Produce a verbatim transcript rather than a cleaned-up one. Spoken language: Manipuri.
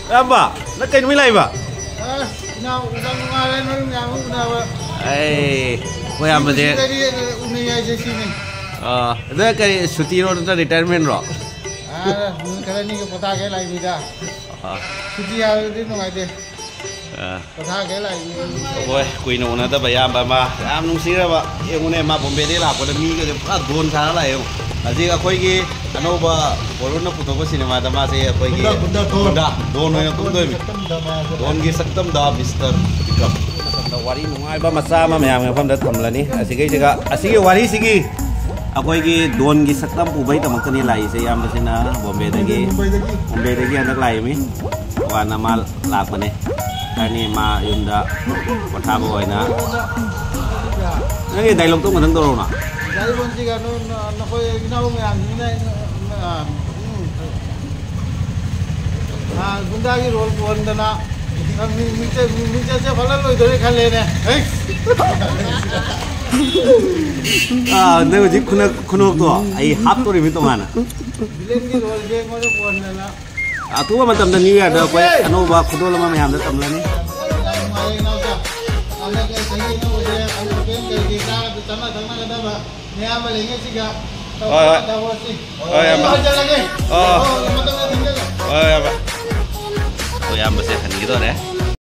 ꯑꯌꯥꯝꯕ, ꯅꯪ ꯀꯩ ꯅꯨꯃꯤꯠ ꯂꯥꯛꯏꯕ? ꯑꯁ, ꯏꯅꯥꯎ, ꯌꯥꯝ ꯅꯨꯡꯉꯥꯏꯔꯦ ꯅꯪ ꯃꯌꯥꯝ ꯑꯃ ꯎꯅꯕ꯫ ꯑꯩ, ꯑꯩꯈꯣꯏ ꯑꯌꯥꯝꯕꯁꯦ, ꯅꯨꯡꯁꯤꯠꯇꯗꯤ ꯎꯅꯩ ꯍꯥꯏꯁꯦ ꯁꯤꯅꯤ꯫ ꯑꯥ, ꯑꯗ ꯀꯔꯤ, ꯁꯨꯇꯤꯔꯣ ꯅꯠꯇ꯭ꯔ retirement ꯔꯣ? ꯑꯥ, ꯅꯨꯃꯤꯠ ꯈꯔꯅꯤꯒꯤ ꯄꯣꯊꯥꯒꯦ ꯂꯥꯛꯏꯅꯤꯗ꯫ ꯑꯥ꯫ ꯁꯨꯇꯤ ꯍꯥꯏꯕꯗꯤ ꯅꯨꯡꯉꯥꯏꯇꯦ꯫ ꯑꯥ꯫ ꯄꯣꯊꯥꯒꯦ ꯂꯥꯛꯏꯅꯤ꯫ ꯑꯩꯈꯣꯏ ꯀꯨꯏꯅ ꯎꯅꯗꯕ ꯏꯌꯥꯝꯕ ꯑꯃ, ꯌꯥꯝ ꯅꯨꯡꯁꯤꯔꯕ꯫ ꯌꯦꯡꯉꯨꯅꯦ, ꯃꯥ ꯕꯣꯝꯕꯦꯗꯒꯤ ꯂꯥꯛꯄꯗ ꯃꯤꯒꯁꯦ ꯄꯨꯔꯥ ꯗꯣꯟ ꯁꯥꯔ ꯂꯥꯛꯑꯦ꯫ ꯍꯧꯖꯤꯛ ꯑꯩꯈꯣꯏꯒꯤ ꯑꯅꯧꯕ ꯕꯣꯔꯨꯅ ꯄꯨꯊꯣꯛꯄ ꯁꯤꯅꯦꯃꯥꯗ ꯃꯥꯁꯦ ꯑꯩꯈꯣꯏꯒꯤ ꯒꯨꯟꯗꯥ, ꯒꯨꯟꯗꯥ ꯗꯣꯟ꯫ ꯒꯨꯟꯗꯥ ꯗꯣꯟ ꯑꯣꯏꯅ ꯀꯨꯝꯗꯣꯏꯅꯤ꯫ ꯁꯛꯇꯝꯗ ꯃꯥꯁꯦ ꯗꯣꯟꯒꯤ ꯁꯛꯇꯝꯗ ꯃꯤꯁꯇꯔ ꯕꯤꯀ꯭ꯔꯝ꯫ ꯃꯇꯝꯗ ꯋꯥꯔꯤ ꯅꯨꯡꯉꯥꯏꯕ ꯃꯆꯥ ꯑꯃ ꯃꯌꯥꯝꯒꯤ ꯃꯐꯝꯗ ꯊꯝꯂꯅꯤ꯫ ꯑꯁꯤꯒꯩꯁꯤꯒ, ꯑꯁꯤꯒꯤ ꯋꯥꯔꯤꯁꯤꯒꯤ ꯑꯩꯈꯣꯏꯒꯤ ꯗꯣꯟꯒꯤ ꯁꯛꯇꯝ ꯄꯨꯕꯩꯗꯃꯛꯇꯅꯤ ꯂꯥꯛꯏꯁꯦ꯫ ꯏꯌꯥꯝꯕꯁꯤꯅ ꯕꯣꯝꯕꯦꯗꯒꯤ, ꯃꯨꯝꯕꯩꯗꯒꯤ꯫ ꯃꯨꯝꯕꯩꯗꯒꯤ ꯍꯟꯗꯛ ꯂꯥꯛꯏꯃꯤ꯫ ꯋꯥꯅ ꯃꯥ ꯂꯥꯛꯄꯅꯦ꯫ ꯈꯔꯅꯤ ꯃꯥ ꯌꯨꯝꯗ ꯄꯣꯊꯥꯕ ꯑꯣꯏꯅ꯫ ꯅꯪꯒꯤ ꯗꯥꯏꯂꯣꯛꯇꯣ ꯑꯃꯨꯛꯇꯪ ꯇꯧꯔꯛꯎꯅ꯫ ꯗꯥꯏꯂꯣꯛꯁꯤꯒ ꯅꯣꯏ, ꯅꯈꯣꯏ ꯏꯅꯥꯎ ꯃꯌꯥꯝꯁꯤꯅ ꯑꯩꯅ, ꯑ, ꯎꯝ꯫ ꯑꯥ, ꯒꯨꯟꯗꯥꯒꯤ ꯔꯣꯜ ꯄꯨꯍꯟꯗꯅ ꯃꯤ-, ꯃꯤꯡꯆꯠ-, ꯃꯤꯡꯆꯠꯁꯦ ꯐꯖꯅ ꯂꯣꯏꯗꯣꯔꯦ ꯈꯜꯂꯦꯅꯦ꯫ ꯍꯩ! ꯑꯥ, ꯅꯪ ꯍꯧꯖꯤꯛ ꯈꯨꯅꯣꯛ-, ꯈꯨꯅꯣꯛꯇꯣ ꯑꯩ ꯍꯥꯞꯇꯣꯔꯤꯃꯤ ꯇꯣꯉꯥꯟꯅ꯫ ꯚꯤꯂꯦꯟꯒꯤ ꯔꯣꯜꯁꯦ ꯑꯩꯉꯣꯟꯗ ꯄꯨꯍꯟꯗꯅ꯫ ꯑꯊꯨꯕ ꯃꯇꯝꯗ ꯅ꯭ꯌꯨ ꯌꯥꯔꯗ ꯑꯩꯈꯣꯏ ꯑꯅꯧꯕ ꯈꯨꯗꯣꯜ ꯑꯃ ꯃꯌꯥꯝꯗ ꯇꯝꯂꯅꯤ꯫ ꯌꯥꯝ ꯅꯨꯡꯉꯥꯏꯔꯦ ꯏꯅꯥꯎꯆꯥ꯫ ꯍꯟꯗꯛ ꯆꯍꯤ ꯑꯅꯧꯕꯁꯦ ꯑꯩꯈꯣꯏ ꯀꯩ ꯀꯩ ꯆꯥꯅ ꯊꯛꯅꯒꯗꯕ ꯃꯌꯥꯝ ꯑꯃ ꯂꯩꯉꯩꯁꯤꯒ ꯍꯣꯏ, ꯍꯣꯏ꯫ ꯇꯧꯔꯁꯤ꯫ ꯍꯣꯏ, ꯏꯌꯥꯝꯕ꯫ ꯍꯣꯏ, ꯍꯣꯏ, ꯃꯇꯝꯗ ꯊꯦꯡꯅꯖ-꯫ ꯍꯣꯏ, ꯏꯌꯥꯝꯕ꯫ ꯑꯩꯈꯣꯏ ꯏꯌꯥꯝꯕꯁꯦ ꯍꯟꯈꯤꯗꯣꯔꯦ꯫